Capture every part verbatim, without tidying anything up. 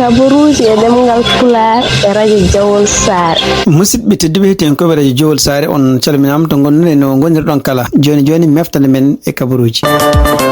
Kabaruuji e ɗemngal Pulaar e Radio Jowol Saare. Musidɓe tedduɓe, heɗiyankoɓe Radio Jowol Saare, on calminaama to ngonɗon e no ngonirɗon kala. Jooni jooni, meftande men e kabaruuji.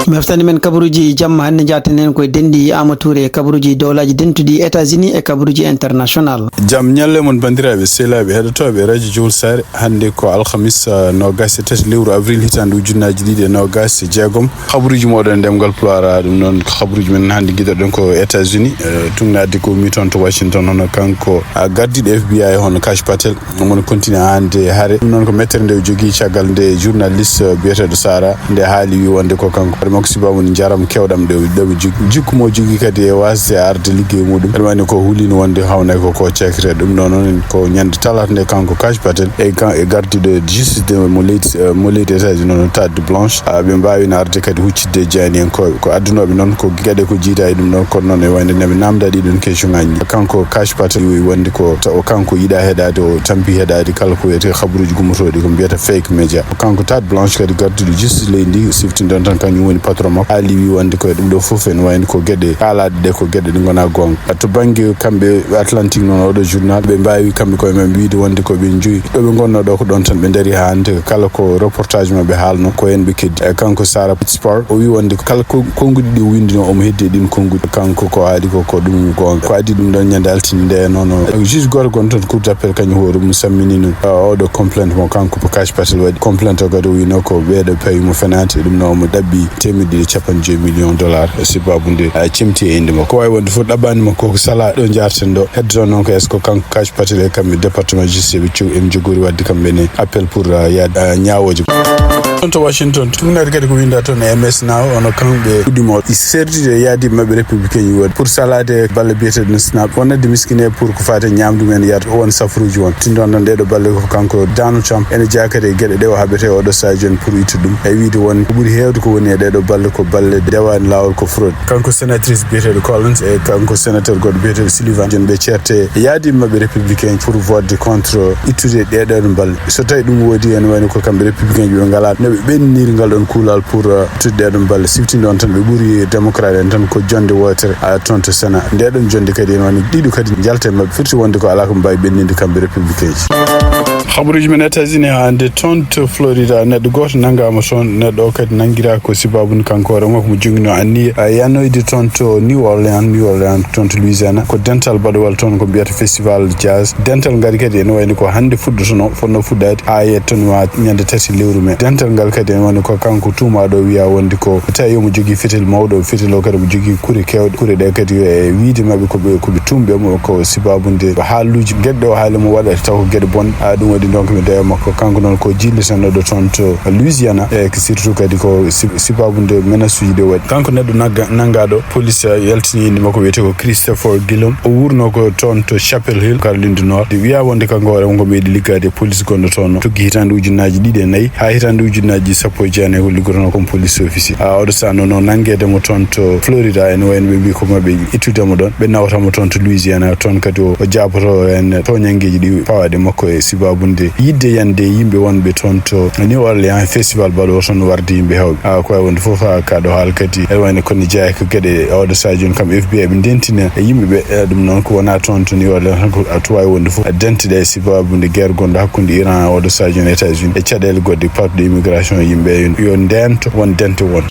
Meftande men kabaruuji jamma hannde, njaaten heen koye denɗi Aama Tuure e kabaruuji Dowlaaji Dentuɗi, États-Unis e kabaruuji international. Jam ñalle mon, banndiraaɓe, sehilaaɓe, heɗotooɓe Radio Jowol Saare. Hannde ko alhamis, ah, noogaas e tati lewru avril, hitaande ujunnaaji ɗiɗi e noogaas e jeegom. Habaruuji mooɗon e ɗemngal Pulaar, ɗum noon ko habaruuji men hannde, ngiɗoɗen ko États-Unis, eh, tugnaade ko mi toon to Washington, hono kanko, ah, gardiiɗo F B I, hono Kash Patel, omo continue hannde hare. Ɗum noon ko mettere nde o jogii caggal nde journaliste, eh, biyeteeɗo Sara, nde haali, wi wonde ko kanko hoore makko sibaabu njaram keewɗam ɗo, ɗo ɓe jogii. Jikku mo jogii kadi e waasde arde liggey muɗum. Ene wayno ko huliino wonde hawnay ko, ko cakite. Ɗum ɗo noon ko ñande talaata nde kanko Kash Patel e kan-, e gardiiɗo justice de mo leydi, eh, mo leydi États-Unis, noon Todd Blanche. Ah, ɓe mbaawino arde kadi huccitde jeyaniyankooɓe. Ko addunooɓe noon ko geɗe ko jiida e ɗum ɗon, kono noon e wayde nde ɓe naamnda ɗiɗon question ŋaaji. Kanko Kash Patel wi wonde ko ta-, o kanko yiɗa heɗaade, o tampi heɗaade kala ko wiyetee habaruuji gummotooɗi ko mbiyata fake media. Kanko Todd Blanche kadi gardiiɗo justice leydi ndi, siftinɗon tan kañum woni patron makko, haali wi wonde ko e ɗum ɗo fof ene wayno ko geɗe kaalaaɗe ɗe ko geɗe ɗe ngonaa goonga. To bannge kamɓe Atlantique noon, oɗo journal, ɓe mbaawi kamɓe koye maɓɓe wiide wonde ko ɓe njoyi ɗo ɓe ngonnoo ɗo, ko ɗon tan ɓe ndarii haa hannde. Kala ko reportage maɓɓe haalno, ko heen ɓe keddi. E kanko Sarah Pitts Parr, o wi wonde kala ko-, konnguɗi ɗi o winndino, omo heddi e ɗin konnguɗi. Kanko ko haali ko, ko ɗum goonga. Ko adii ɗum ɗon ñande altine nde noon, o juge gooto gonɗo toon cour d'appel kañum hoore mum samminino, uh, oɗo complainte mo kanko ko Kash Patel waɗi. Complainte o kadi o wino ko ɓeeɗo pawi mo fenaande, ɗum noon omo ɗaɓɓi teemedde ɗiɗi e capanɗe joyi million dollar, sibaabu nde, uh, cemti e innde makko. Ko waawi wonde fof ɗaɓɓaani mo ko sala ɗo njaarten ɗo. Heddoto noon ko est-ce que kanko Kash Patel e kamɓe département justice ɓe co-, en jogoori waɗde kamɓe ne appel pour, uh, yaade, uh, ñaawooje. Toon to Washington, tugnaade kadi ko winnda toon e M S Now, hono kamɓe puɗɗiima serdude e yaadiiɓe maɓɓe républicain ji woɗɓe pour salaade balle biyeteeɗe SNAP, wonande miskine pour ko faati e ñaamdu men, yaade won safruuji won. Tinndon tan ɗeeɗo balle ko kanko Donald Trump ene jeyaa kadi e geɗe ɗe o haɓete oɗo sahaa jooni pour ittude ɗum. E wiide won ko ɓuri heewde ko woni e ɗeeɗo balle ko balle dewaani laawol, ko fraude. Kanko sénatrice biyeteeɗo Collins e kanko sénateur goɗɗo biyeteeɗo Sullivan, jooni ɓe ceerte e yaadiiɓe maɓɓe républicain pour vote contre ittude ɗeeɗo balle. So tawi ɗum woodi, ene wayno ko kamɓe républicain ji ɓe ngalaa no ɓe ɓenniniri ngal ɗon kuulal pour, uh, ittude ɗeeɗon balle. Siftinde on tan, ɓe ɓuri démocrate en tan ko jonnde wootere, uh, toon to Sénat. Nde ɗon jonnde kadi ene wayno ɗiɗo kadi njalta e maɓɓe, firti wonde ko alaa ko mbaawi ɓenninde kamɓe républicain ji. Habaruuji men États-Unis haa hannde, toon to Florida, neɗɗo gooto nanngaama toon. Neɗɗo o kadi nanngiraa ko sibaabu nde kanko hoore makko mo joginoo anniya, uh, yanoyde toon to New Orleans, New Orleans, toon to Louisiana. Ko dental baɗowal toon ko mbiyata festival jazz. Dental ngal kadi ene wayno ko hannde fuɗɗotono, fotno fuɗɗaade haa yettonoo ñande tati lewru mee. Dental ngal kadi ene wayno ko kanko tuumaaɗo o wiyaa wonde ko tawi omo jogii fetel mawɗo, fetel o kadi omo jogii kure keewɗe. Kure ɗe kadi e wiyde maɓɓe ko ɓe, ko ɓe tuumɓe mo ko sibaabu nde haaluuji geɗe ɗe o haali mo waɗata taw ko geɗe bonɗe. Haa ɗum waɗi donc mi dawa makko. Kanko noon ko jillitanooɗo toon to Louisiana, e surtout kadi ko si-, sibaabu nde menace uji ɗi o waɗi. Kanko neɗɗo nagga-, nanngaaɗo, police, eh, yaltini innde makko, wiyetee ko Christopher Gillum. O wuurnoo ko toon to Chapel Hill, Caroline du Nord. Wiyaa wonde kanko hoore makko meeɗi liggaade e police gonɗo toon, tuggi hitaande ujunnaaji ɗiɗi e nayi haa hitaande ujunnaaji sappo e jeenayi ko liggotonoo comme police officier. Ah, oɗo sahaa noon o nanngeede mo toon to Florida, ene wayno ɓe mbii ko maɓɓe ittude mo ɗoon, ɓe nawta mo toon to Louisiana, toon kadi o, o jaaboto heen tooñanngeeji ɗi pawaaɗi e makko e sibaabu nde yiɗde yande yimɓe wonɓe toon to New Orleans, festival baɗoowo toon warde yimɓe heewɓe. Ah, ko wayi wonde fof haa kaɗo haala kadi, ene wayno kono jeyaa ko geɗe oɗo sahaa jooni kam F B I ɓe ndentina e yimɓe ɓe. Eh, ɗum noon ko wonaa toon to New Orleans tan, ko a tuwaawi wonde fof a dentude e sibaabu nde guerre gonɗo hakkunde Iran oɗo sahaa jooni e États-Unis e caɗeele goɗɗe, parɗe immigration e yimɓe yo, yo ndento, won dente won.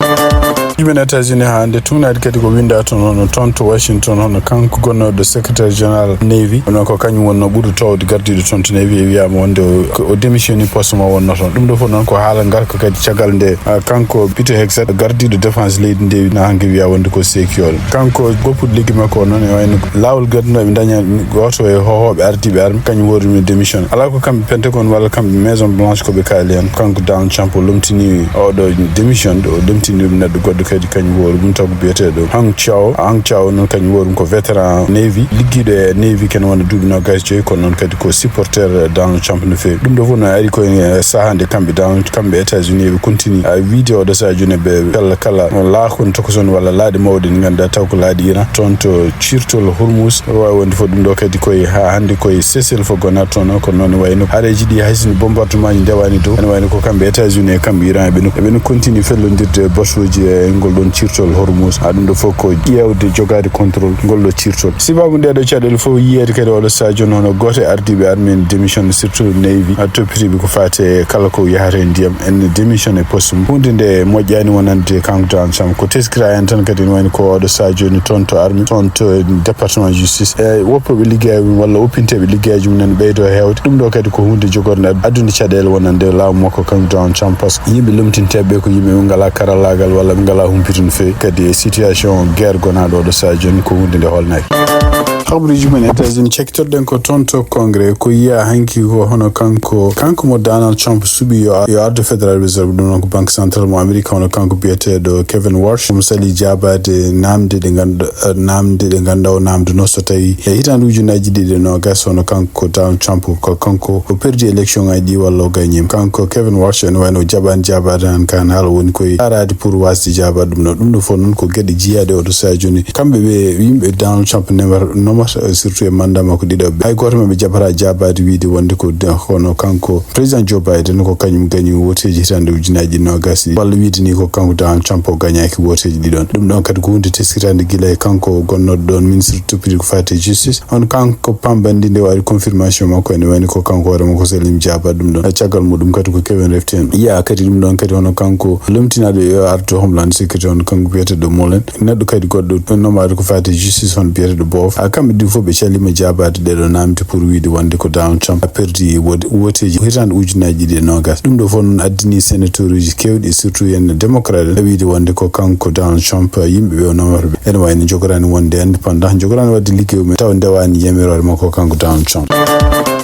Yimɓe États-Unis haa hannde tugnaade kadi ko winnda toon, hono toon to Washington, hono kanko gonnooɗo secrétaire général Navy, kono ko kañum wonnoo ɓurɗo toowde gardiiɗo toon to Navy, e wiyaama wonde o, o démissionni poste mo wonnoo toon. Ɗum ɗo fof noon ko haala ngarka kadi caggal nde, ah, kanko Peter Hegseth, gardiiɗo défense leydi nde, na hanki wiyaa wonde ko seekiyooɗo. Kanko goppuɗo ligge makko o noon, e wayno laawol gadduno eɓe ndaña gooto e hohooɓe ardiiɓe arme, kañum woni démission. Alaa ko kamɓe Pentagon walla kamɓe Maison Blanche ko ɓe kaali heen. Kanko Donald Trump o lomtini oɗo démission, o lomtini ɗum neɗɗo goɗɗo kadi, kañum woni ɗum taw ko biyeteeɗo Hong Chau. Hong Chau noon kañum woni ɗum ko vétéran Navy, liggiiɗo e Navy kene wona duuɓi noogaas e joyi, kono noon kadi ko supporter Donald Trump no feewi. Ɗum ɗo fof no ari ko e sahaa nde kamɓe Donald, kamɓe États-Unis eɓe continue a wiide oɗo sahaa jooni ɓe pella kala laakon tokoson walla laaɗe mawɗe ɗe ngannduɗaa taw ko laaɗe Iran. Toon to ciirtol Hormuz, waawaa wonde fof ɗum ɗo kadi koye haa hannde koye cessez-le-feu gonata toon, kono noon wayno hareeji ɗi hay sinno bombardement ji ndewaani dow, ene wayno ko kamɓe États-Unis e kamɓe Iran eɓe no, eɓe no continue fellondirde batuuji e ngol ɗon cirtol Hormuz. Ha ɗum ɗo fof ko ƴeewde jogaade contrôle ngol ɗo cirtol. Sibabu nde ɗo caɗeele fof yiyeede kadi oɗo sadio noon, gooto e ardiiɓe armée en démission, surtout Navy, a toppitiiɓe ko faati e kala ko yahata e ndiyam, en démission e poste mum. Huunde nde moƴƴaani wonande kanko Donald Trump. Ko teskira en tan kadi, ene wayno ko oɗo sadio ni toon to armée, toon to département justice. E woppooɓe liggeyaaji mum walla oppinteeɓe liggeyaaji mum nana ɓeydoo heewde. Ɗum ɗo kadi ko huunde jogorde addude caɗeele wonande laamu makko kanko Donald Trump, par ce que yimɓe lomtinteeɓe ɓe ko yimɓe ɓe ngalaa karallaagal walla ɓe ngalaa humpito no feewi. Kadi e situation guerre gonaaɗo oɗo sadio ni ko huunde nde holnaaki. Habaruuji men États-Unis, cakkitorɗen ko toon to Congrès, ko yiya hanki ko hono kanko, kanko mo Donald Trump suɓi yo, yo ardo Federal Reserve, ɗum noon ko Banque Centrale mo Amérique, hono kanko biyeteeɗo Kevin Warsh, omo salii jaabaade naamnde ɗe nganndu-, eh, naamnde ɗe ngannduɗaa o naamnduno so tawi e hitaande ujunnaaji ɗiɗi e noogas, hono kanko Donald Trump ko kanko o perdi élection ngaji ɗi walla o gagnii. Kanko Kevin Warsh ene wayno o jaɓaani jaabaade han kan, haala woni koye araade pour waasde jaabaade ɗum ɗo. Ɗum ɗo fof noon ko geɗe jiyaaɗe oɗo sadio ni. Kamɓe ɓe yimɓe Donald Trump nemata, nomata, eh, surtout e mandat makko ɗiɗaɓo ɓe. Hay gooto maɓɓe jaɓataa jaabaade wiide wonde ko de-, kono kanko président Joe Biden ko kañum gañi woteeji hitaande ujunnaaji ɗiɗi noogas ɗi. Walla wiide ni ko kanko Donald Trump o gañaaki woteeji ɗi ɗon. Ɗum ɗon kadi ko huunde teskitaande gila e kanko gonnooɗo ɗon ministre toppitiiɗo ko faati e justice. On kanko pambanndi nde waɗi confirmation makko ene wayni ko kanko hoore makko salii jaabaade ɗum ɗon. Caggal muɗum kadi ko Kevin refti heen. Yiya kadi ɗum ɗon kadi hono kanko lomtinaaɗo yo ardo Homeland Security, hono kanko biyeteeɗo Mullen. Neɗɗo kadi goɗɗo nomaade ko faati justice, hono biyeteeɗo Boff. A kamɓe ɗiɗo fof ɓe caliima jaabaade ɗeɗo naamte pour wiide wonde ko Donald Trump a perdi wo-, woteeji hitaande ujunnaaji ɗiɗi e noogas. Ɗum ɗo fof noon addini sénateur uji keewɗi, surtout yen démocrate en, wiide wonde ko kanko Donald Trump yimɓe ɓe o nomata ɓe. Ene wayno jogoraani wonde indépendant, jogoraani waɗde liggey mum taw ndewaani yamiroore makko kanko Donald Trump.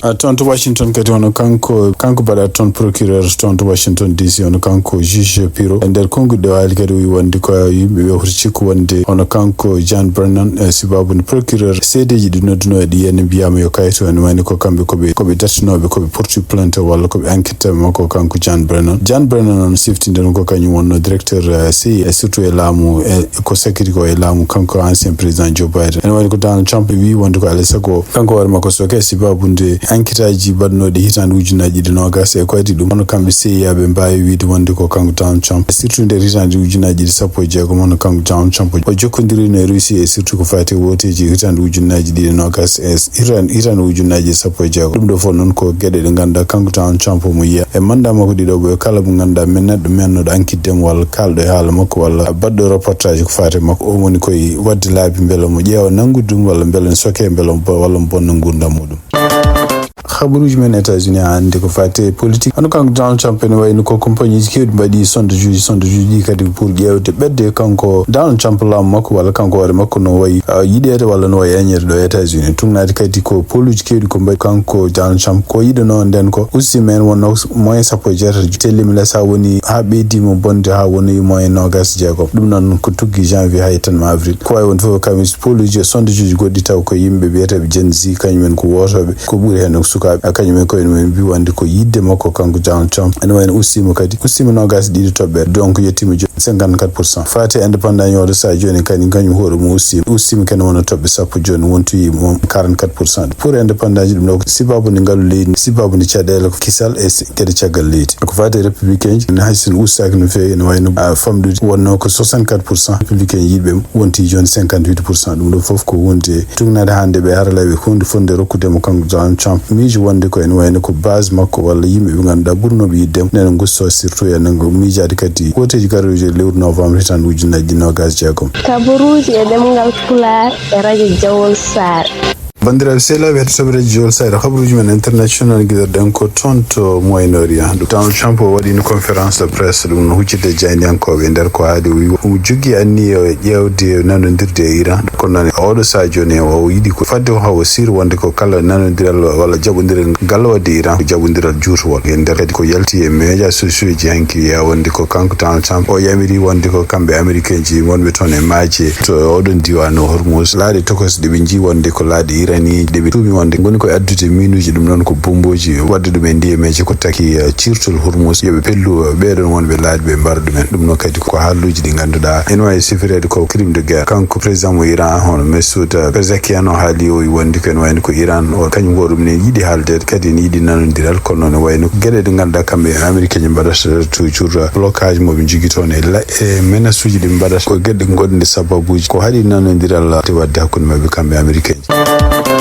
A, toon to Washington kadi, hono kanko, kanko mbaɗa toon procureur toon to Washington D C, hono kanko juge Pirro. E nder konnguɗi ɗo haali kadi o wi wonde ko yimɓe ɓe hoto cikku wonde hono kanko John Brennan, e sibabu nde procureur seedeeji ɗi nodduno e ɗi yen mbiyaama yo kayto, ene wayno ko kamɓe ko ɓe, ko ɓe dartinooɓe, ko ɓe porti plainte walla ko ɓe enquête makko kanko John Brennan. John Brennan on sifti nden ko kañum wonno directeur, eh, C I A, surtout e laamu, e ko sakiri ko e laamu kanko ancien président Joe Biden. Ene wayno ko Donald Trump wi wonde ko alaa e sago kanko hoore makko soke, sibabu nde enquêteaji mbaɗnooɗi hitaande ujunnaaji ɗiɗi noogas e ko adii ɗum. Kono kamɓe C I A ɓe mbaawi wiide wonde ko kanko Donald Trump, surtout nder hitaande ujunnaaji ɗiɗi sappo e jeegom, hono kanko Donald Trump o jokkondirino e Russie e surtout ko faati e woteeji hitaande ujunnaaji ɗiɗi noogas e hitaande, hitaande ujunnaaji sappo e jeegom. Ɗum ɗo fof noon ko geɗe ɗe ngannduɗaa kanko Donald Trump omo yiya e mandat makko ɗiɗaɓo, kala mo ngannduɗaa men neɗɗo mennoɗo enquête dem walla kaalɗo e haala makko walla baɗɗo reportage ko faati e makko, o woni koye waɗde laabi mbele mo ƴeewa nanngude ɗum walla mbele ne soke mbele mo bo-, walla mo bonna nguurndam muɗum. Habaruuji men États-Unis haa hannde ko faati e politique. Hono kanko Donald Trump ene wayno ko compagnieji keewɗi mbaɗi sondageji, sondageji ɗi kadi pour ƴeewde ɓetde kanko Donald Trump laamu makko walla kanko hoore makko no wayi, ah, yiɗeede walla no wayi añeede ɗo e États-Unis. Tugnaade kadi ko poluuji keewɗi ko mbaɗi kanko Donald Trump ko yiɗanoo nden ko usti men wonno moyen sappo e jeetati tellima les haa woni, haa ɓeydiima bonde haa woni moyen noogas e jeegom. Ɗum noon ko tuggi janvier hay tan ma avril. Ko wayi won fof kam poluuji e sondageji goɗɗi taw ko yimɓe biyeteeɓe Gen Z, kañumen ko wootooɓe, ko ɓuri heen ko sukaaɓe. A kañumen ko ene mbi wonde ko yiɗde makko kanko Donald Trump. Ene wayno ustiima kadi, ustiima noogas e ɗiɗi toɓɓere. Donc yettiima jo-, cinquante-quatre pour cent. Faati e indépendant ñooɗo sa jooni kadi kañum hoore mum ustiima. Ustiima kene wona toɓɓe sappo jooni wontoyi mo quarante-quatre pour cent. Pour indépendant ji ɗum ɗo ko sibabu nde ngalu leydi, sibabu nde caɗeele ko kisal e si-, kadi caggal leydi. Ko faati e républicain ji, ene hay so ene ustaaki no feewi, ene wayno, ah, famɗude wonno ko soixante-quatre pour cent républicain yiɗɓe mum, wonti jooni cinquante-huit pour cent. Ɗum ɗo fof ko wonde tugnaade hannde ɓe haralleeɓe ko huunde fotde rokkude mo kanko Donald Trump miijo wonde ko ene wayno ko base makko walla yimɓe ɓe ngannduɗaa ɓurnooɓe yiɗde mo nene ngusto surtout e nanngo miijaade kadi woteeji garooji e lewru novembre hitaande ujunnaaji ɗiɗi noogas e jeegom. Kabaruuji e ɗemngal Pulaar e radio Jawol Saare. Banndiraaɓe sehlaaɓe heɗotooɓe radio Jawol Saare, kabaruuji men international giɗoɗen ko toon to Moyen-Orient. Donald Trump o waɗiino conférence de presse, ɗum no huccitde e jaayndiyankooɓe e nder ko haali o wi o jogii anniya o ƴeewde nanondirde e Iran. Kono noon e oɗo saha jooni o yiɗi ko fadde ko hawo sir wonde ko kala nanondiral walla jaɓondiral ngal waɗde Iran ko jaɓondiral juutowal. E nder kadi ko yalti e média sociaux ji hanki ya wonde ko kanko Donald Trump o yamiri wonde ko kamɓe Américain ji wonɓe toon e maaje to oɗon diiwaan o Hormuz, laaɗe tokosɗe ɓe njii wonde ko laaɗe Iran. Ni nde ɓe tuumi wonde ngoni koye addude minuuji, ɗum noon ko bombooji, waɗde ɗum e ndiyameeje ko taki, eh, ciirtol Hormuz, yo ɓe pellu, eh, ɓee ɗoon wonɓe laaɗi ɓe mbara ɗumen. Ɗum noon kadi ko haaluuji ɗi ngannduɗaa ene waawi sifireede ko crime de guerre. Kanko président mo Iran, hono Masoud Pezeshkian, o haali o wonde ko ene wayno ko Iran o kañum ko ɗum ne yiɗi haaldeede, kadi ene yiɗi nanondiral, kono noon ne wayno geɗe ɗe ngannduɗaa kamɓe Américain ɓe mbaɗata toujours blocage mo ɓe njogii toon e la-, e menace uji ɗi ɓe mbaɗata ko geɗe gonɗe sababuuji ko haɗi nanondiral te waɗde hakkunde maɓɓe kamɓe Américain.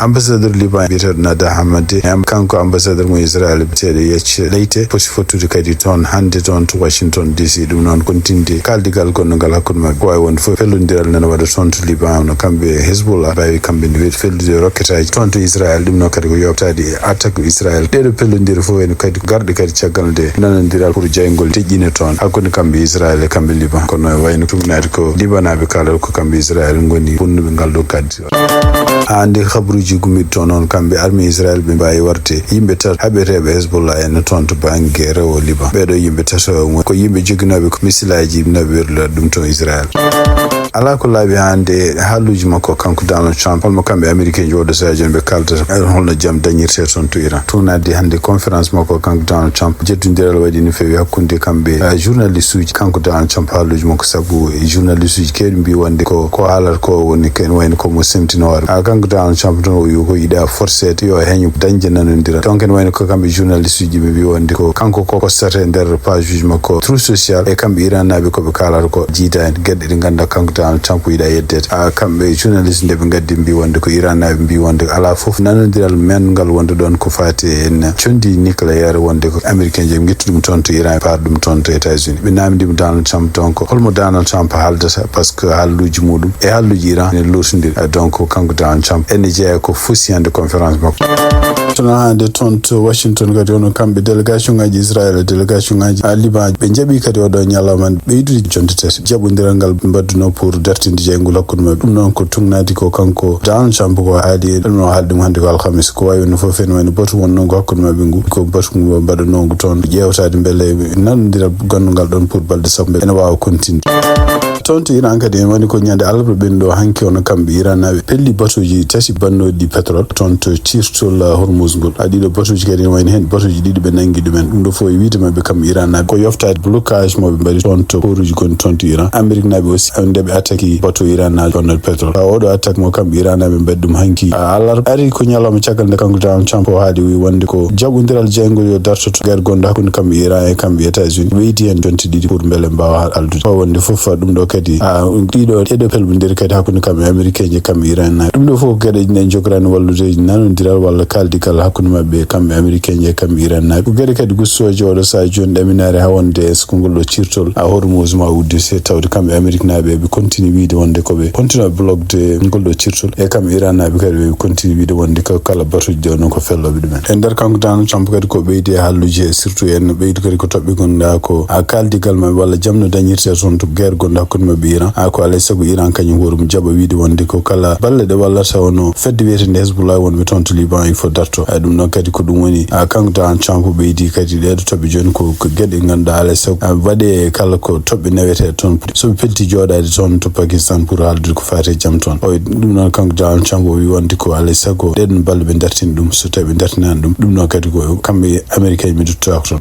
Ambassadeur Liban biyeteeɗo Nada Hamadeh, am-, kanko ambassadeur mo Israël biyeteeɗo Yech Leite, foti fottude kadi toon hannde toon to Washington D C, ɗum noon kontinde kaaldigal gonngal hakkunde maɓɓe. Ko waawi wonde fof pellondiral nana waɗa toon to Liban, no kamɓe Hezbollah mbaawi kamɓe ne fellude rokketaaji toon to Israël, ɗum noon kadi ko yooɓtaade e attaque Israël. Ɗeeɗo pellondire fof ene kadi garɗe kadi caggal nde nanondiral pour jeyngol deƴƴine toon hakkunde kamɓe Israël e kamɓe Liban. Kono e wayno tugnaade ko Libanaaɓe kaalata ko kamɓe Israël ngoni bonnuɓe ngal ɗo kadi. Haa hannde habruuji gummiiɗi toon noon, kamɓe armée Israël ɓe mbaawi warde yimɓe tato haɓeteeɓe Hezbollah en toon to bannge rewo Liban. Ɓeeɗo yimɓe tato ko yimɓe joginooɓe ko misilaaji naɓe werlude ɗum toon Israël. Alaa ko laaɓi hannde haaluuji makko kanko Donald Trump, holmo kamɓe Américain ji oɗo sahaa jooni ɓe kaalata, holno jam dañirtee toon to Iran. Tugnaade hannde conférence makko kanko Donald Trump, jeddondiral waɗi no feewi hakkunde kamɓe, eh, journaliste uji. Kanko Donald Trump haaluuji makko sabu e journaliste uji keewɗi mbii wonde ko, ko haalata ko woni ko ene wayno ko mo semtino hoore. Ah, kanko Donald Trump tan o wi ko yiɗa forcé yo heño dañde nanondiral. Donc ene wayno ko kamɓe journaliste uji ɓe mbii wonde ko kanko ko postate e nder page uji makko Truth Social e kamɓe Iran naaɓe ko ɓe kaalata ko jiidaani geɗe ɗe ngannduɗaa kanko Donald Trump yiɗa yeddeede. Ah, kamɓe journaliste nde ɓe ngaddi mbii wonde ko Iran naaɓe mbii wonde alaa fof nanondiral men ngal wonde ɗoon ko faati e en conndi nucléaire wonde ko Américain ji ngettu ɗum toon to Iran, par ɗum toon to États-Unis. Ɓe naamndiima Donald Trump, donc holmo Donald Trump haaldata, parce que haaluuji muɗum e haaluuji Iran ene lootondiri. Ah, donc kanko Donald Trump ene jeyaa ko fusi hannde conférence makko. Toon hannde toon to Washington kadi, hono kamɓe délégation ngaji Israël e délégation ngaji, ah, Liban, ɓe njaɓi kadi oɗo ñalawma ɓeydude jonde tati jaɓondiral ngal ɓe mbaɗduno pour dartinde jeyngol hakkunde maɓɓe. Ɗum noon ko tugnaade ko kanko Donald Trump ko haali e ɗum o haali ɗum hannde ko alhamis. Ko waawi wonde fof ene wayno batu wonnoo ko hakkunde maɓɓe ngu, ko batu ngu mbaɗanoogu toon ƴeewtaade mbele nanondiral ganndugal ɗoon pour balɗe sappo mbele ene waawa kontinde. Toon to Iran kadi, en woni ko ñande alarba ɓenɗo hanki, hono kamɓe Iran naaɓe pelli batuuji tati bannooɗi pétrole toon to ciirtol Hormuz ngol. A ɗiɗo batuuji kadi ene wayno heen batuuji ɗiɗi ɓe nanngi ɗumen. Ɗum ɗo fof e wiide maɓɓe kamɓe Iran naaɓe ko yoftaade blocage mo ɓe mbaɗi toon to pooruji gonɗi toon to Iran. Amérique naaɓe aussi nde ɓe attaque bateau Iran naajo on pétrole. Tawa oɗo attaque mo kamɓe Iran naaɓe mbaɗi ɗum hanki a alarba. Ari ko ñalawma caggal nde kanko Donald Trump o haali wi wonde ko jaɓondiral jeyngol yo darto to guerre gonɗo hakkunde kamɓe Iran e kamɓe États-Unis. Ɓeydi heen jonte ɗiɗi pour mbele mbaawa aldude. Tawa wonde fof ɗum ɗo kadi, a, ɗiɗo, ɗeɗo pelbondire kadi hakkunde kamɓe Américain ji e kamɓe Iran naaɓe. Ɗum ɗo fof ko geɗe ɗe jogorani wallude nanondiral walla kaaldigal hakkunde maɓɓe kamɓe Américain ji e kamɓe Iran naaɓe. Ko geɗe kadi gustooje oɗo sahaa jooni ɗaminaare haa wonde est-ce que ngol ɗo ciirtol a Hormuz ma uddite, tawde kamɓe Amérique naaɓe ɓe continue wiide wonde ko ɓe continue blogde ngol ɗo ciirtol. E kamɓe Iran naaɓe kadi ɓe continue wiide wonde ko kala batuuji ɗo noon ko fellooɓe ɗumen. E nder kanko Donald Trump kadi ko ɓeydi e haalluuji he, surtout en ɓeydi kadi ko toɓɓe gonɗa ko a kaaldigal maɓɓe walla jam no dañirte toon to guerre gonɗo hakkunde maɓɓe Iran. A ko alay sago Iran kañum hoore mum jaɓa wiide wonde ko kala balle ɗe wallata hono fedde wiyetende Hezbollah wonɓe toon to Liban il faut darto. A ɗum noon kadi ko ɗum woni a kanko Donald Trump ɓeydi kadi ɗeɗo toɓɓe jooni ko, ko geɗe ngannduɗaa alay sago a waɗe kala ko toɓɓe nawete toon. So ɓe pelti jooɗaade toon to Pakistan pour haaldude ko faati e jam toon. O ɗum noon kanko Donald Trump o wi wonde ko alay sago ɗeɗon balle ɓe dartini ɗum so tawi ɓe dartinaani ɗum. Ɗum noon kadi ko kamɓe Amérique mi duttoɗa ko toon.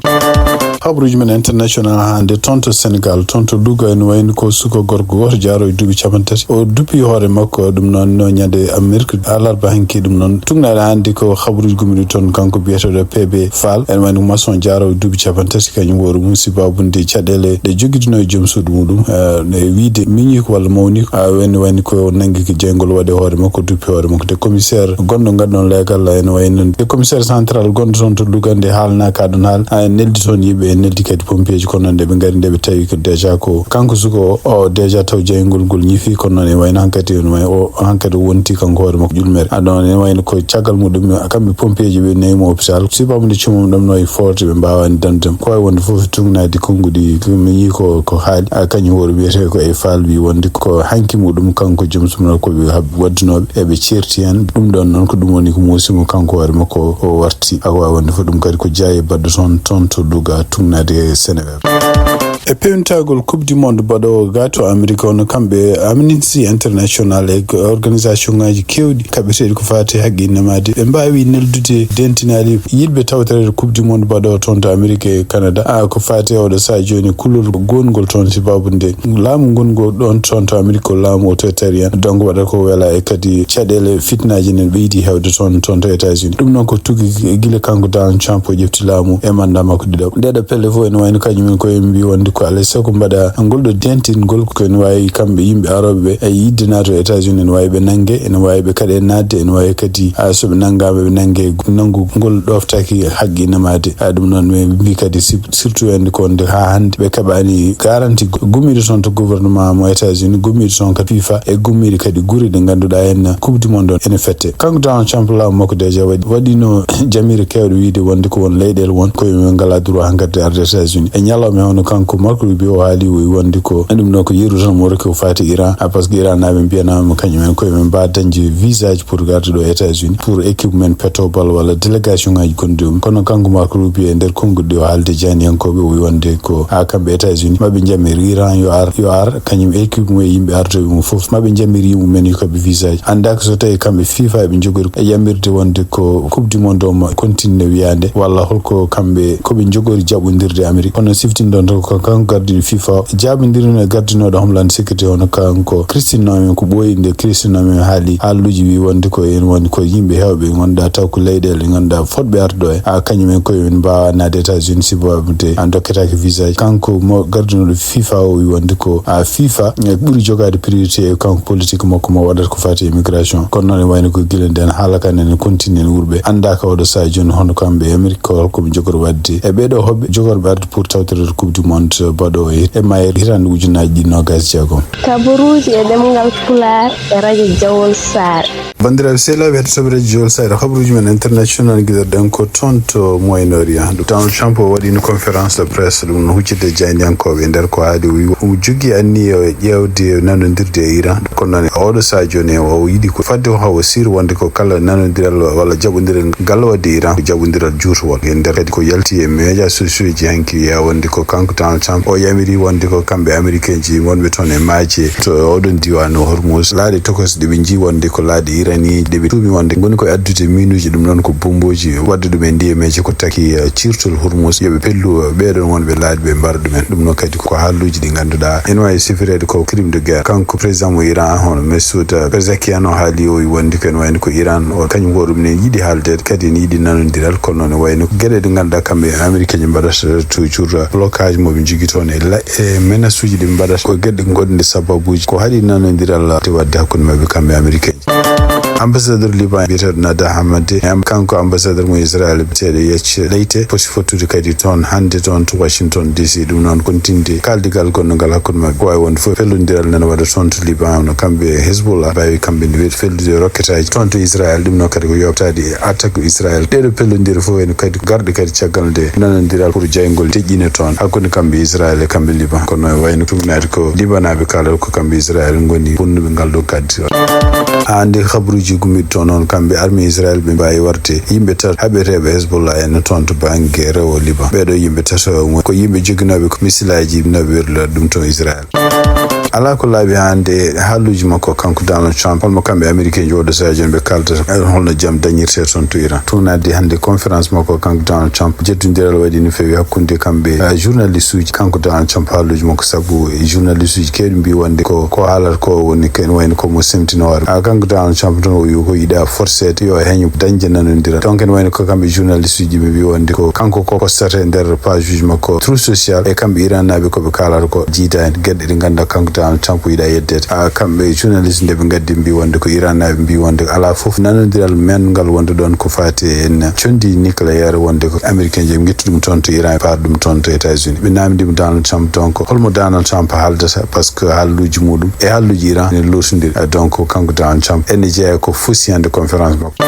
Habaruuji men international hannde toon to Sénégal, toon to Louga ene wayni ko suka gorko gooto jaaro e duuɓi capanɗe tati. O duppi hoore makko ɗum noon no ñande Amérique alarba hanki ɗum noon. Tugnaɗo hannde ko habaruuji gummiɗi toon kanko biyeteeɗo P B Fall. Ene wayni ko maçon jaaro e duuɓi capanɗe tati kañum woni musiba bunde caɗeele ɗe jogitino e joom suudu muɗum. Eh, e wiide miñi ko walla mawni ko a wayni wayni ko nanngi ko jeyngol waɗe hoore makko duppi hoore makko. De commissaire gonɗo ngadɗon leegal ene wayni noon. De commissaire central gonɗo toon to Louga nde haalna ka ɗon haal. A neldi toon yimɓe e neldi kadi pompier ji kono nde ɓe ngari nde ɓe tawi ko déjà ko kanko suko o déjà taw jeyngol ngol ñifi kono noon e wayno hankadi ene way o hankadi o wonti kanko hoore makko ƴulmere. A ɗon ene wayno ko caggal muɗum kamɓe pompier ji ɓe nawi mo hôpital. Sibabu nde cumum ɗam no e forte ɓe mbawani dandam. Ko wawi wonde fof tugnaade konnguɗi miñi ko, ko haali. A kañum hoore wiyete ko e Fall wi wonde ko hanki muɗum kanko joom sumna ko ɓe hab-, waddunooɓe eɓe ceerti heen. Ɗum ɗon noon ko ɗum woni ko muusi mo kanko hoore makko o warti. A wawi wonde fof ɗum kadi ko jaaye baɗɗo toon, toon to Louga tugnaade Sénégal. E pewnitagol Coupe du Monde baɗoowo ga to Amerique, hono kamɓe Amnesty International e organisation ngaji kewɗi kaɓeteeɗi ko fati haqqille maade, ɓe mbawi neldude dentinali yiɗɓe tawtorede Coupe du Monde baɗoowo toon to Amerique e Canada. A ko fati e oɗo saha joni kulol gongol toon, sibabu nde laamu ngongol ɗon toon to Amerique ko laamu authoritarian. Donc waɗata ko wela e kadi caɗele fitnaji nen ɓeydi hewde toon, toon to États-Unis. Ɗum noon ko tugi gila kanko Donald Trump o ƴefti laamu e mandat makko ɗiɗaɓo. Nde ɗo pelle fof ene wayno kañum en koye mbi wonde ko alay sago mbaɗa ngol ɗo dentingol, ko ene wawi kamɓe yimɓe arooɓe ɓe e yidde nato États-Unis, ene wawi ɓe nangge, ene wawi ɓe kadi e nadde, ene wawi kadi, a, so ɓe nanngama ɓe nangge nanngu ngol ɗoftaki haqqille maade. A, ɗum noon ɓe mbi kadi si-, surtout ende ko nde ha hannde ɓe keɓani garanti gu-, gummiiɗo toon to gouvernement mo États-Unis, gummiiɗo toon kadi fifa e gummiiɗo kadi gure ɗe ngannduɗaa en Coupe du Monde on ene fette. Kanko Donald Trump laamu makko déjà waɗi, waɗino jamiire kewɗe wiide wonde ko won leyɗeele won koye mum ngala droit hankadi arde États-Unis. E ñalawma hono kanko Marco Rubio o haali o wi wonde ko ɗum ɗo ko yeru tan mo rokki ko fati Iran. A, parce que Iran naaɓe mbiyanama kañum en koye mum mba dañde visa ji pour garde ɗo États-Unis pour équipe men pétobal walla délégation ngaji gonɗi ɗum. Kono kanko Marco Rubio e nder konguɗi o haalde janiyankoɓe o wi wonde ko a kamɓe États-Unis maɓe jamir Iran yo ar, yo ar kañum équipe mum e yimɓe ardoɓe mum fof maɓe jamir yimɓe men yo kaɓe visa ji. Annda ko so tawi kamɓe fifa eɓe jogori e yamirde wonde ko Coupe du Monde o mo continue wiyande walla holko kamɓe koɓe jogori jaɓodirde Amérique. Kono siftinɗon to ko kanko gardiɗo fifa o jaabodiri no e gardinoɗo Homeland Security hono kanko Christine Noem, ko ɓooyi nde Christine Noem haali haaluji wi wonde ko en woni ko yimɓe hewɓe ngannduɗaa taw ko leyɗeele ngannduɗaa fotɓe arde ɗo e a kañum en koye men mbawa naade États-Unis sibabude a dokketake visa ji. Kanko mo gardinoɗo fifa o wi wonde ko a fifa e ɓuri jogade priorité e kanko politique makko mo waɗata ko fati immigration. Kono noon e wayno ko gila nden haala kan ene continue ene wuurɓe. Annda ka oɗo saha joni hono kamɓe e Amérique ko holko ɓe jogori waɗde e ɓeɗo hoɓɓe jogorɓe arde pour tawtorede Coupe du Monde baɗo e, e mayre hitande ujunnaji ɗiɗi nogas jeegom. Kabaruuji e ɗemngal Pulaar e radio Jawol Saare. Banndiraaɓe sehlaaɓe heɗotooɓe radio Jawol Saare, kabaruuji men international giɗoɗen ko toon to Moyen-Orient. Donald Trump o waɗino conférence de presse, ɗum no huccitde jaayndiyankooɓe e nder ko haali o wi o jogii anniya ƴeewde nanondirde e Iran. Kono noon e oɗo saha jooni o yiɗi ko fadde o hawa sir wonde ko kala nanondiral walla jaɓondiral ngal waɗde Iran ko jaɓondiral juutowal. E nder kadi ko yalti e média sociaux ji hanki wiya wonde ko kanko Donald Trump o yamiri wonde ko kamɓe Américain ji wonɓe toon e maaje to oɗon diiwaan o Hormuz, laaɗe tokosɗe ɓe njii wonde ko laaɗe iraniyeeji ɗe ɓe tuumi wonde ngoni koye addude minuuji, ɗum noon ko bombooji waɗde ɗum e ndiyameeje ko taki, eh, ciirtol Hormuz, yo ɓe pellu, eh, ɓeeɗoon wonɓe laaɗe ɓe mbara ɗumen. Ɗum noon kadi ko haaluuji ɗi ngannduɗaa ene waawi sifireede ko crime de guerre. Kanko président mo Iran hono Masoud Pezeshkian o haali o wi wonde ko ene wayno ko Iran o kañum ko ɗum ne yiɗi haaldeede kadi ene yiɗi nanondiral, kono noon wayno geɗe ɗe ngannduɗaa kamɓe Américain ji mbaɗata toujours blocage mo ɓe njogii toon e la-, e menace uji ɗi ɓe mbaɗata ko geɗe gonɗe sababuuji ko haɗi nanondiral te waɗde hakkunde maɓɓe kamɓe Américain ji. Ambassadeur Liban biyeteeɗo Nada Hamade, am-, kanko ambassadeur mo Israël biyeteeɗo Yech Leite foti fottude kadi toon hannde toon to Washington D C, ɗum noon kontinde kaaldigal gonngal hakkunde maɓɓe ko wawi wonde fof pellodiral nana waɗa toon to Liban no kamɓe Hezbollah mbawi kamɓe ne weɗi fellude rokketaji toon to Israël, ɗum noon kadi ko yobtaɗi e attaque Israël. Ɗeɗo pellodire fof ene kadi garɗe kadi caggal nde nanodiral pour jayngol deƴƴine toon hakkunde kamɓe Israël e kamɓe Liban. Kono e wayno tuminaade ko Libanaɓe kaalata ko kamɓe Israël ngoni bonnuɓe ngal ɗo kaddi. Haa nde kabaruji gummiɗo toon noon kamɓe armée Israël ɓe mbawi warde yimɓe tato haɓeteɓe Hezbollah en toon to banggue rewo Liban. Ɓeɗo yimɓe tato ko yimɓe joguinoɓe ko misilaji no ɓe werlata ɗum toon Israël. Alaa ko laaɓi hannde haaluuji makko kanko Donald Trump, holmo kamɓe Américain ji oɗo sahaa jooni ɓe kaalata, holno jam dañirtee toon to Iran. Tun addi hannde conférence makko kanko Donald Trump, jeddondiral waɗi no feewi hakkunde kamɓe, eh, journaliste uji. Kanko Donald Trump haaluuji makko sabu journaliste uji keewɗi mbii wonde ko, ko haalata ko woni ko ene wayno ko mo semtino hoore. Ah, kanko Donald Trump tan o wi ko yiɗa forcé yo heño dañde nanondiral. Donc ene wayno ko kamɓe journaliste uji ɓe mbii wonde ko kanko ko postate nder page uji makko Truth Social e kamɓe Iran naaɓe ko ɓe kaalata ko jiida en geɗe ɗe ngannduɗaa kanko Donald Trump yiɗa yeddeede. Ah, kamɓe journaliste nde ɓe ngaddi mbii wonde ko Iran naaɓe mbii wonde alaa fof nanondiral men ngal wonde ɗon ko faati e en condi nucléaire wonde ko Américain ji ɓe ngetti ɗum toon to Iran e paata ɗum toon to États-Unis. Ɓe naamndii mo Donald Trump donc holmo Donald Trump haaldata parce que haaluuji muɗum e haaluuji Iran ne lortondiri. Ah, donc kanko Donald Trump ene jeeya ko fusi hannde conférence makko.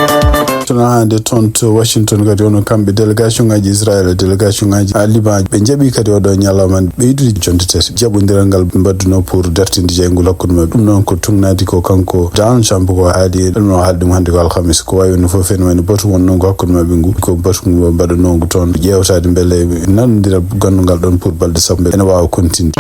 Kono haa nde toon to Washington kadi, ono kamɓe délégation ngaji Israël e délégation ngaji, a, Liban, ɓe njaɓi kadi oɗo ñalawma ɓeydude jonde tati jaɓondiral ngal ɓe mbaɗduno pour dartinde jeyngol hakkunde maɓɓe. Ɗum noon ko tugnaadi ko kanko Donald Trump ko haali, ɗum o haali ɗum hannde ko alhamis. Ko wayi wonno fof ene wayno batu wonnongo hakkunde maɓɓe ngu, ko batu ngu mbaɗanongu toon ƴeewtaade mbele nanondiral gandungal ɗon pour balɗe sappo mbele ene waawa kontinde.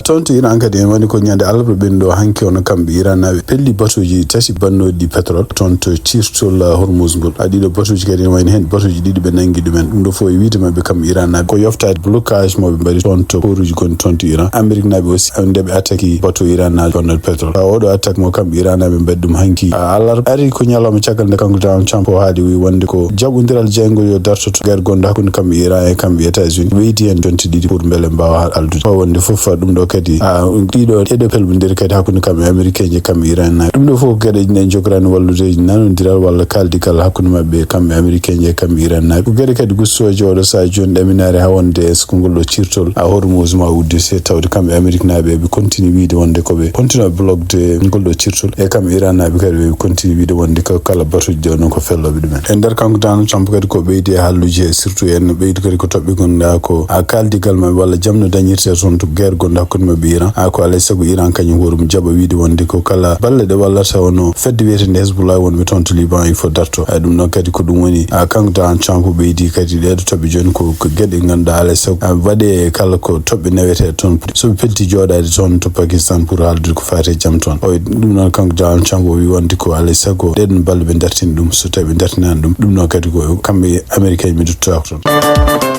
Toon to Iran kadi, en woni ko ñande alarba ɓenɗo hanki, ono kamɓe Iran naaɓe pelli batuuji tati bannooɗi pétrole toon to ciirtol Hormuz ngol. A, ɗiɗo batuuji kadi ene wayno heen batuuji ɗiɗi ɓe nanngi ɗumen. Ɗum ɗo fof e wiide maɓɓe kamɓe Iran naaɓe ko yoftaade blocage mo ɓe mbaɗi toon to portuji gonɗi toon to Iran. Amérique naaɓe aussi, nde ɓe attaque bateau Iran naaɓe bonnooɗo pétrole. A, oɗo attaque mo kamɓe Iran naaɓe mbaɗi ɗum hanki, a, alarba. Ari ko ñalawma caggal nde kanko Donald Trump o haali, wi wonde ko jaɓondiral jeyngol yo darto to guerre gonɗo hakkunde kamɓe Iran e kamɓe États-Unis. Ɓeydi heen jonte ɗiɗi pour mbele mbaawa aldude. Tawa wonde fof ɗum ɗo kadi, a, ɗiɗo, ɗeɗo pelbondire kadi hakkunde kamɓe Américain ji, kamɓe Iran naaɓe. Ɗum ɗo fof ko geɗe ɗe njogoraani wallude nanondiral walla kaaldigal hakkunde maɓɓe kamɓe Américain ji e kamɓe Iran naaɓe. Ko geɗe kadi gustooje oɗo sahaa jooni ɗaminaare haa wonde est-ce que ngol ɗo ciirtol, a, Hormuz ma udde, se tawde kamɓe Amérique naaɓe ɓe continue wiide wonde ko ɓe continue bloqué ngol ɗo ciirtol. E kamɓe Iran naaɓe kadi ɓe continue wiide wonde ko kala batuuji ɗo noon ko fellooɓe ɗumen. E nder kanko Donald Trump kadi ko ɓeydi e haalluuji he, surtout en ɓeydi kadi ko toɓɓe gonɗa ko, a, kaaldigal maɓɓe walla jam no dañirte toon to guerre gonɗo hakkunde maɓɓe Iran. A, ko alay sago Iran kañum hoore mum jaɓa wiide wonde ko kala balle ɗe wallata hono fedde wiyetende Hezbollah wonɓe toon to Liban il faut darto. A, ɗum noon kadi ko ɗum woni, a, kanko Donald Trump ɓeydi kadi ɗeɗo toɓɓe jooni ko, ko geɗe ngannduɗaa alay sago, a, waɗe kala ko toɓɓe naweteɗe toon. So ɓe pelti jooɗaade toon to Pakistan pour haaldude ko faati e jam toon. O, ɗum noon kanko Donald Trump o wi wonde ko alay sago ɗeɗon balle ɓe dartina ɗum, so tawi ɓe dartinaani ɗum. Ɗum noon kadi ko kamɓe Américain ɓe duttotaako toon.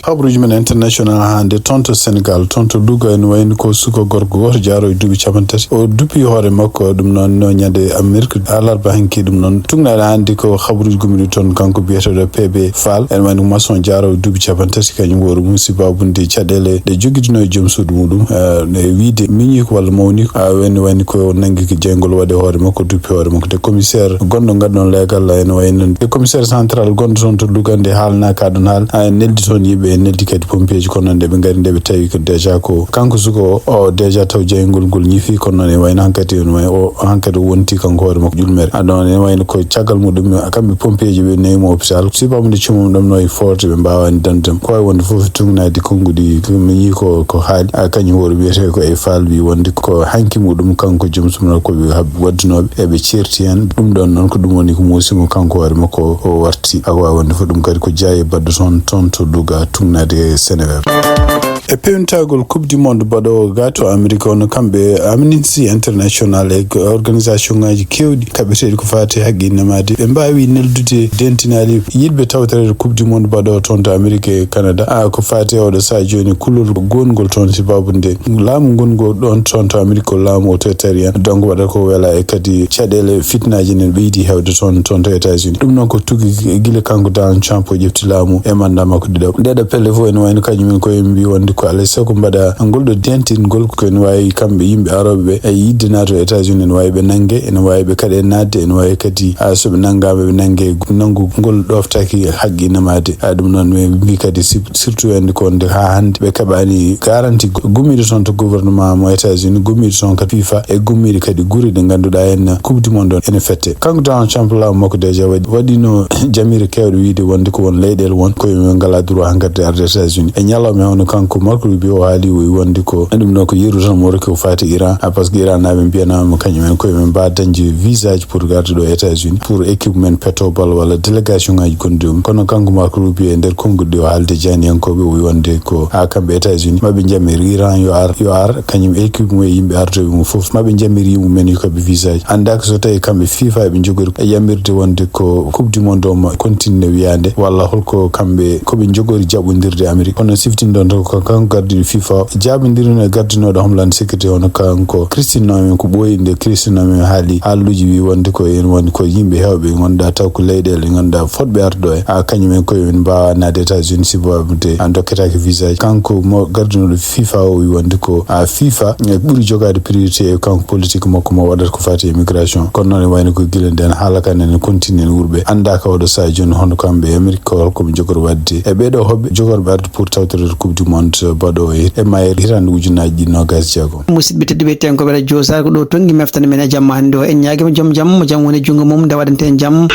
Habaruuji men international hannde toon to Sénégal, toon to Louga, ene wayno ko suka gorko gooto jaarowo e duuɓi capanɗe tati. O duppi hoore makko, ɗum noon no ñande Amérique alarba hanki, ɗum noon tugnaɗo hannde ko habaruuji gomɗi toon, kanko biyeteeɗo P B Fall, ene wayno ko maçon jaarowo e duuɓi capanɗe tati, kañum woni musiba bunde caɗeele ɗe jogitino e joom suudu muɗum, eh, e wiide miñi ko walla mawni ko, a, ene wayno ko nanngi ko jeyngol waɗe hoore makko, duppi hoore makko. Te commissaire gonɗo ngadɗon leegal, ene wayno nde commissaire central gonɗo toon to Louga nde haalnaaka ɗon haal, a, neldi toon yimɓe, neldi kadi pompier ji, kono nde ɓe ngari nde ɓe tawi ko déjà ko kanko suka o, o déjà taw jeyngol ngol ñifi, kono noon e wayno hankadi ene way-, o hankadi o wonti kanko hoore makko ƴulmere. A, ɗon ene wayno ko caggal muɗum kamɓe pompier ji ɓe nawi mo hôpital. Sibabu nde cumum ɗum no e forte ɓe mbaawani dandam. Ko wawi wonde fof tugnaade konnguɗi ko miñi ko, ko haali, a, kañum woni wiyete ko e Fall wi wonde ko hanki muɗum kanko joom suudu makko ɓe hab-, waddunooɓe eɓe ceerti heen. Ɗum ɗon noon ko ɗum woni ko muusi mo kanko hoore makko o warti. A, wawi wonde fof ɗum kadi ko jaaye baɗɗo toon, toon to Louga tugnaade Sénégal. E peewntagol Coupe du Monde baɗoowo ga to Amérique, ono kamɓe Amnesty International e organisation ngaji keewɗi kaɓeteeɗi ko faati e haqqe inna maade, ɓe mbaawi neldude dentinali yiɗɓe tawtorede Coupe du Monde baɗoowo toon to Amérique e Canada. A, ko faati e oɗo sahaa jooni kulol gongol toon sibabu nde laamu ngongol ɗon toon to Amérique ko laamu authoritarian. Donc waɗata ko wela e kadi caɗeele fitnaaji ne ɓeydi heewde toon, toon to États-Unis. Ɗum noon ko tugi gila kanko Donald Trump o ƴefti laamu e mandat makko ɗiɗaɓo. Ndeɗo pelle fof ene wayno kañum en koye mbi wonde ko alay sago mbaɗa ngol ɗo dentingol ko ene wawi kamɓe yimɓe arooɓe ɓe e yidde nato États-Unis ene wawi ɓe nangge, ene wawi ɓe kadi e naatde, ene wawi kadi, a, so ɓe nangama ɓe nangge nangugol ɗoftaki haqqe inna maade. A, ɗum noon ɓe mbi kadi si-, surtout hannde ko nde haa hannde ɓe keɓani garanti gu-, gummiiɗo toon to gouvernement mo États-Unis, gummiiɗo toon kadi fifa e gummiiɗo kadi gure ɗe ngannduɗaa en Coupe du Monde on ene fette. Kanko Donald Trump laamu makko déjà waɗi, waɗino jamiire keewɗe wiide wonde ko won leyɗeele won koye mum ngala droit hankadi arde États-Unis. E ñalawma hono kanko Marco Rubio o haali o wi wonde ko ɗum ɗo ko yeru tan mo rokki ko faati Iran. A, parce que Iran naaɓe mbiyanama kañum en koye mum mbawa dañde visa ji pour garde ɗo États-Unis pour équipe men pétobal walla délégation ngaji gonɗi ɗum. Kono kanko Marco Rubio e nder konguɗi o haalde janiyankoɓe o wi wonde ko, a, kamɓe États-Unis maɓe jamir Iran yo ar, yo ar kañum équipe mum e yimɓe ardoɓe mum fof maɓe jamir yimɓe men yo kaɓe visa ji. Annda ko so tawi kamɓe fifa eɓe jogori e yamirde wonde ko Coupe du Monde o ma continue wiyande walla holko kamɓe koɓe jogori jaɓodirde Amérique. Kono siftinɗon to ko kanko gardiɗo fifa o jaabidirino e gardinoɗo Homeland Security hono kanko Christine Noem ko ɓooyi nde Christine Noem haali haalluuji wi wonde ko en woni ko yimɓe heewɓe ngannduɗaa taw ko leyɗeele ngannduɗaa fotɓe arde ɗo e, a, kañum en koye men mbawa naatde États-Unis sibabude a dokketaake visa ji. Kanko mo gardinoɗo fifa o wi wonde ko, a, fifa e ɓuri jogaade priorité e kanko politique makko mo waɗata ko faati e immigration. Kono noon e wayno ko gila nden haala kan ene continue ene wuurɓe. Annda ka oɗo sahaa jooni hono kamɓe e Amérique ko holko ɓe jogori waɗde e ɓeɗo hoɓɓe jogorɓe arde pour tawtorede Coupe du Monde baɗo e, e mayre hitande ujunnaji ɗiɗi nogas jeego. Musidɓe tedduɓe, tenkoɓe radio Sar ko ɗo tongi meftande men e jamma hannde o. En ñaagima joom jam mo jam woni junngo mum nde waɗante en jam.